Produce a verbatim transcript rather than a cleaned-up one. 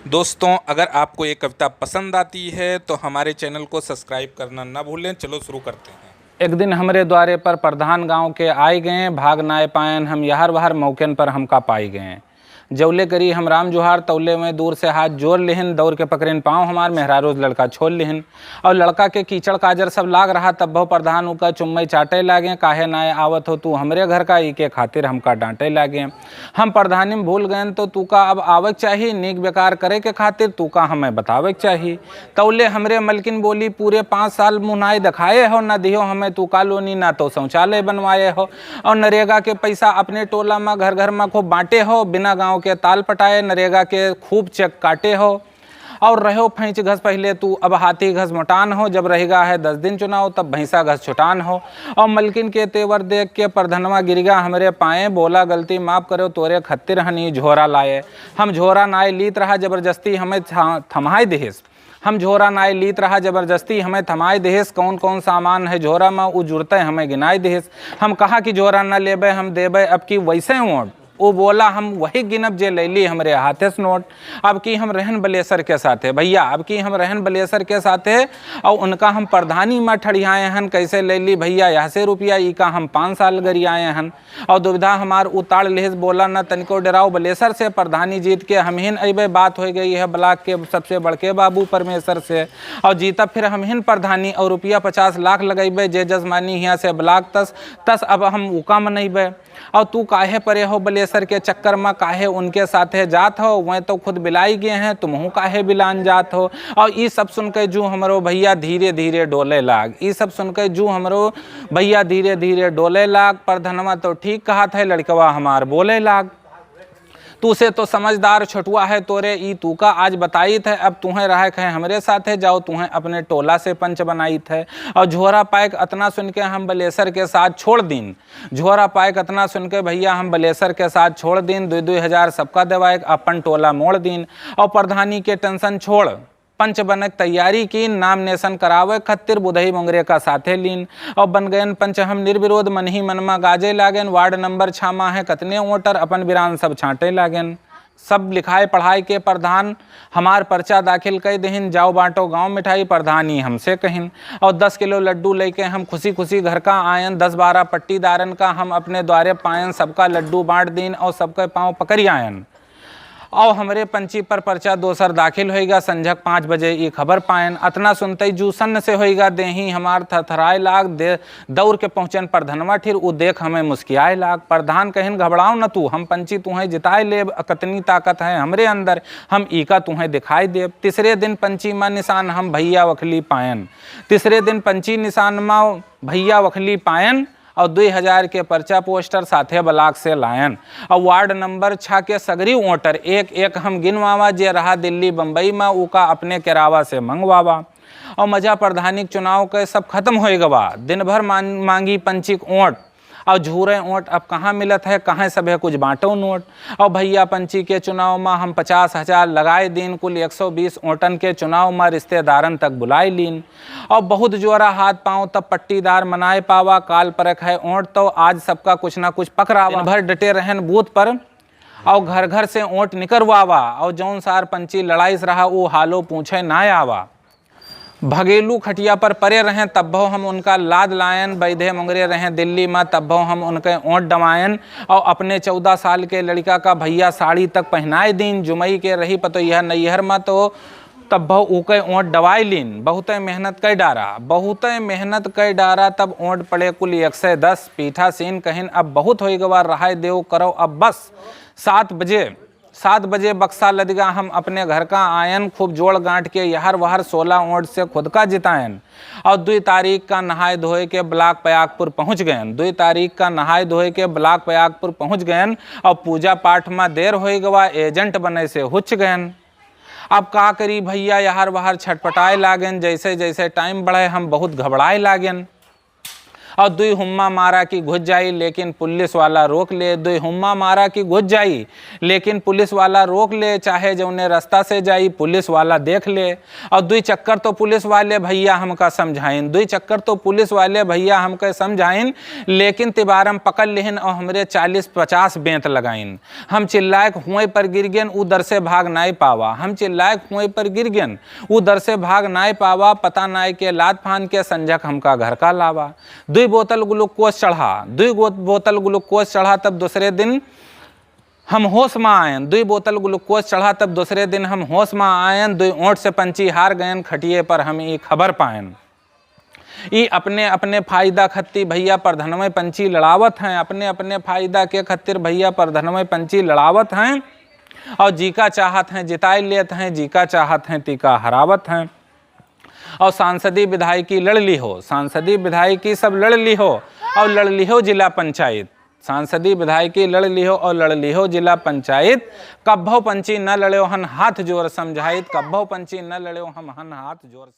दोस्तों, अगर आपको ये कविता पसंद आती है तो हमारे चैनल को सब्सक्राइब करना ना भूलें। चलो शुरू करते हैं। एक दिन हमरे द्वारे पर प्रधान गांव के आए गए, भाग नाय पायन हम यहर वहर मौकेन पर हमका पाई गए। जौले करी हम राम जुहार, तौले में दूर से हाथ जोर लिहिन, दौड़ के पकड़िन पाँव हमार, मेहरारू लड़का छोड़ लिहिन। और लड़का के कीचड़ काजर सब लाग रहा, तब बहु प्रधान उका चुम्मई चाटे लागे, काहे नाय आवत हो तू हमरे घर का, ई के खातिर हमका डांटे लागे। हम प्रधानी में भूल गयन तो तू का अब आवक चाही, नीक बेकार करे के खातिर तू का हमें बतावे के चाही। तौले हमरे मलकिन बोली, पूरे पाँच साल मुँह नाय दिखाए हो, ना दियो हमें तू कॉलोनी, ना तो शौचालय बनवाए हो, और नरेगा के पैसा अपने टोला में घर घर में खूब बांटे हो, बिना गांव के ताल पटाए नरेगा के खूब चेक काटे हो। और रहो फैंच घस पहले तू, अब हाथी घस मोटान हो, जब रहेगा है दस दिन चुनाव तब भैंसा घस छुटान हो। और मलकिन के तेवर देख के प्रधनवा गिरिगा हमरे पाए, बोला गलती माफ करो, तोरे खत्तिर हनी झोरा लाए। हम झोरा नाय लीत रहा, जबरदस्ती हमें था-, थमाए देहिस। हम झोरा नाय लीत रहा, जबरदस्ती हमें थमाए देहिस। कौन कौन सामान है झोरा में, उ जुरते हमें गिनाए देहिस। हम कहा कि झोरा न लेबे, हम देबे अब की वैसे वोट। उ बोला, हम वही गिनब जे लैली हमरे हाथे से नोट। अब की हम रहन बलेसर के साथे, भैया, अब की हम रहन बलेसर के साथे, और उनका हम प्रधानी में ठड़ियाए हन, कैसे लैली भैया यहाँ से रुपया, ई का हम पाँच साल गरियाए हन। और दुविधा हमार उतार लेस, बोला न तनिको डराओ बलेसर से, प्रधानी जीत के हमहिन अइबे, बात हो गई है ब्लॉक के सबसे बड़के बाबू परमेश्वर से। और जीतब फिर हमहिन प्रधानी, और रुपया पचास लाख लगइबे, जे जजमानी हियाँ से ब्लॉक तस, तस अब हम उका मनइबे। और तू काहे परे हो बलेसर के चक्कर में, काहे उनके साथे जात हो, वह तो खुद बिलाई गए हैं, तुमहू काहे बिलान जात हो। और ई सब सुन के जू हमरो भैया धीरे धीरे डोले लाग, ई सब सुन के जू हमरो भैया धीरे धीरे डोले लाग। प्रधनवा तो ठीक कहत है, लड़कवा हमार बोले लाग। तू से तो समझदार छोटुआ है तोरे, ई तू का आज बताइत है। अब तुहें रहक है हमरे साथे, जाओ तुहें अपने टोला से पंच बनाइत है। और झोरा पैक अतना सुन के हम बलेसर के साथ छोड़ दीन। झोरा पैक अतना सुन के भैया हम बलेसर के साथ छोड़ दीन। दुई दुई हजार सबका देवाए, अपन टोला मोड़ दीन। और प्रधानी के टेंशन छोड़, पंच बनक तैयारी की, नामनेशन करावे खत्तिर बुधई मोंगरे का साथे लीन। और बन गयन पंच हम निर्विरोध, मन ही मन मा गाजे लागेन। वार्ड नंबर छः मा है कतने वोटर, अपन बिरान सब छांटे लागेन। सब लिखाए पढ़ाए के प्रधान हमार पर्चा दाखिल कइ देहिन, जाओ बांटो गांव मिठाई, प्रधानी हमसे कहिन। और दस किलो लड्डू लइके हम खुशी खुशी घर का आयन। दस बारह पट्टीदारन का हम अपने द्वारे पायन, सबका लड्डू बांट दीन और सबके पाँव पकड़ि आयन। और हमरे पंची पर पर्चा दोसर दाखिल होइगा। संझक पाँच बजे ई खबर पायन। अतना सुनतई जू सन्न से होइगा, देही हमार थरथराए लाग। दे दौड़ के पहुँचन प्रधनवा ठिर, उ देख हमें मुस्कियाए लाग। प्रधान कहिन, घबराओ न तू, हम पंची तुहें जिताए लेब। कतनी ताकत है हमरे अंदर, हम ई का तुहें दिखाई देब। तीसरे दिन पंची मा निशान हम भैया वखली पायन। तीसरे दिन पंची निशान मा भैया वखली पायन और दुई हजार के पर्चा पोस्टर साथे ब्लॉक से लायन। और वार्ड नंबर छः के सगरी वोटर एक एक हम गिनवावा, जे रहा दिल्ली बम्बई मा, उका अपने केरावा से मंगवावा। और मजा प्रधानी के चुनाव के सब खत्म होए गवा। दिन भर मान-, मांगी पंची के ओट, और झूरे ओट अब कहाँ मिलत है, कहाँ सभे कुछ बांटो नोट। और भैया पंची के चुनाव मा हम पचास हजार लगाए दीन, कुल एक सौ बीस ओटन के चुनाव मा रिश्तेदारन तक बुलाए लीन। और बहुत जोरा हाथ पाँव तब पट्टीदार मनाए पावा, काल परख है ओट तो आज सबका कुछ ना कुछ पकड़ावा। दिन भर डटे रहन बूथ पर और घर घर से ओट निकरवावा, और जौन सार पंची लड़ाइस रहा वो हालो पूछे ना आवा। भगेलू खटिया पर परे रहें, तब्बो हम उनका लाद लायन। बैधे मोंगरे रहें दिल्ली मा, तब्बो हम उनके ओट डवायन। और अपने चौदह साल के लड़िका का भैया साड़ी तक पहनाए दीन। जुमई के रही पतोहिया नैहर मा, तो तब्बो ऊके ओट डवाए लीन। बहुते मेहनत कै डारा, बहुते मेहनत कै डारा, तब ओट पड़े कुल एक सौ दस। पीठासीन कहिन, अब बहुत होई गवा, रहाय देव करो अब बस। सात बजे सात बजे बक्सा लदिगा हम अपने घर का आयन, खूब जोड़ गांठ के यहर वहर सोलह ओट से खुद का जितायन। और दुई तारीख का नहाए धोए के ब्लॉक पयागपुर पहुँच गयन। दुई तारीख का नहाए धोए के ब्लॉक पयागपुर पहुँच गयन और पूजा पाठ मा देर होई गवा, एजेंट बने से हुच गयन। अब का करी भैया, यहर वहर छटपटाए लागेन। जैसे जैसे टाइम बढ़े हम बहुत घबराए लागेन। और दुई हुम्मा मारा कि घुस जाई, लेकिन पुलिस वाला रोक ले। दुई हुम्मा मारा कि घुस जाई, लेकिन पुलिस वाला रोक ले। चाहे जौने रास्ता से जाई, पुलिस वाला देख ले। और दुई चक्कर तो पुलिस वाले भैया हमका समझाइन, दुई चक्कर तो पुलिस वाले भैया हमके समझाइन, लेकिन तिबारम पकड़ लिहिन और हमरे चालीस पचास बेंत लगाइन। हम चिल्लाए के हुएँ पर गिर गेन, ऊ दर से भाग नाई पावा। हम चिल्लाए के हुएँ पर गिर गेन, ऊ दर से भाग नाई पावा। पता नाई के लात फान के संझक हमका घर का लावा। दुई बोतल ग्लूकोज चढ़ा, दुई गो-, बोतल ग्लूकोज चढ़ा, तब दूसरे दिन हम होश मा आयन। दुई बोतल ग्लूकोज चढ़ा, तब दूसरे दिन हम होश मा आयन। दुई ओंठ से पंछी हार गयन, खटिये पर हम ई खबर पायन। ई अपने अपने फायदा खत्ती भैया परधनवे पंछी लड़ावत हैं, अपने अपने फायदा के खत्तिर भैया परधनवे पंछी लड़ावत हैं। और जीका चाहत हैं जिताई लेत हैं, जीका चाहत हैं तीका हरावत हैं। और सांसदी विधायकी लड़ लिहो, सांसदी विधायकी सब लड़ लिहो, और लड़ लिहो जिला पंचायत। सांसदी विधायकी लड़ लिहो और लड़ लिहो जिला पंचायत। कब्भो पंछी न लड़्यो हन हाथ जोर समझाइत, कब्भो पंछी न लड़्यो हम हन हाथ जोर।